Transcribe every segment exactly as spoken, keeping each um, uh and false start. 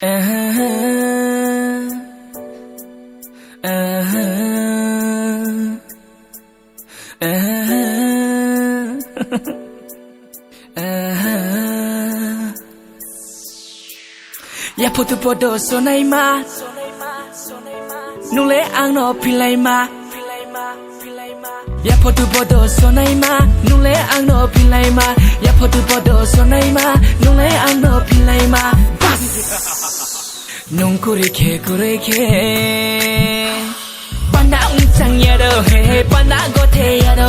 Aha, aha, aha. Aha. Ya photo photo sonai ma. Nule ang no pilai ma. Ya photo photo sonai ma. Nule ang no pilai ma. Ya photo photo sonai ma. Nule ang no pilai ma. Bas. Nung kuri khe kuri khe. Panda umchang yado, he, he, panda gothe yado.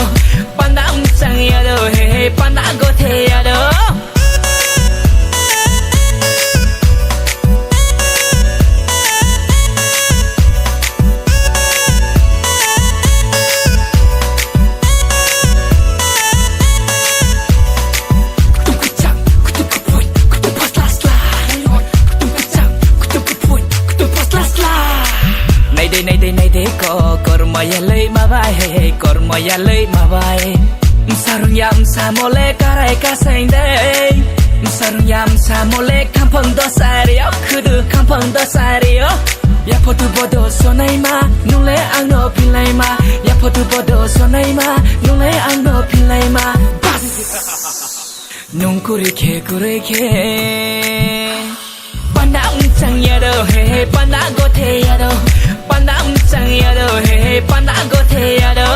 Panda umchang yado, he, he, panda gothe yado. Naide, naide, naide ko, kormo yalei mabai, he, he, kormo yalei mabai. Msarung ya msamo le karai kasain dei. Msarung ya msamo le kampang dosari o, khudu kampang dosari o. Ya photo bodo sonai ma, nule ang no pilai ma. Ya photo bodo sonai ma, nule ang no pilai ma. Bas. Nung kuri khe kuri khe. Panda umchang yado, he, he, panda gothe yado. Panda umchang yado, he, he, panda gothe yado.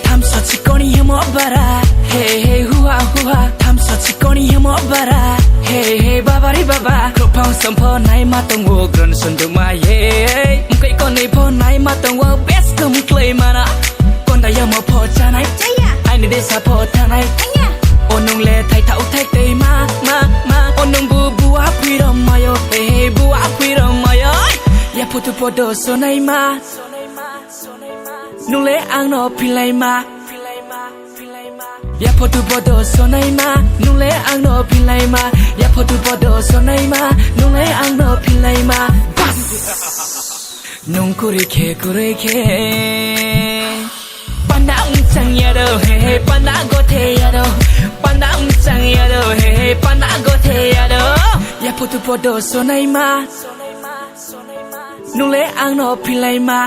Thamsa chikoni himo bara, he he huha huha. Thamsa chikoni himo bara, he he baba re baba. Khopang sampho nai ma tongo gron sunduma ye. Mkai koni pho nai ma tongo bes kum klai mana. Konda yamo pho chanai, chaya. Aini desa pho thanai, chaya. Onung le thai thau thai tei ma ma ma. Onung bu bua phui rom mayo, he he bua phui rom mayo. Ya photo photo sonai ma. Nule ang no pilai ma. Ya photo bodo sonai ma. Nule ang no pilai ma. Ya photo bodo sonai ma. Nule ang no pilai ma. Bas. Nung kuri khe kuri khe. Panda umchang yado, he, he, panda gothe yado. Panda umchang yado, he, he, panda gothe yado. Ya photo bodo sonai ma. Nule ang no pilai ma.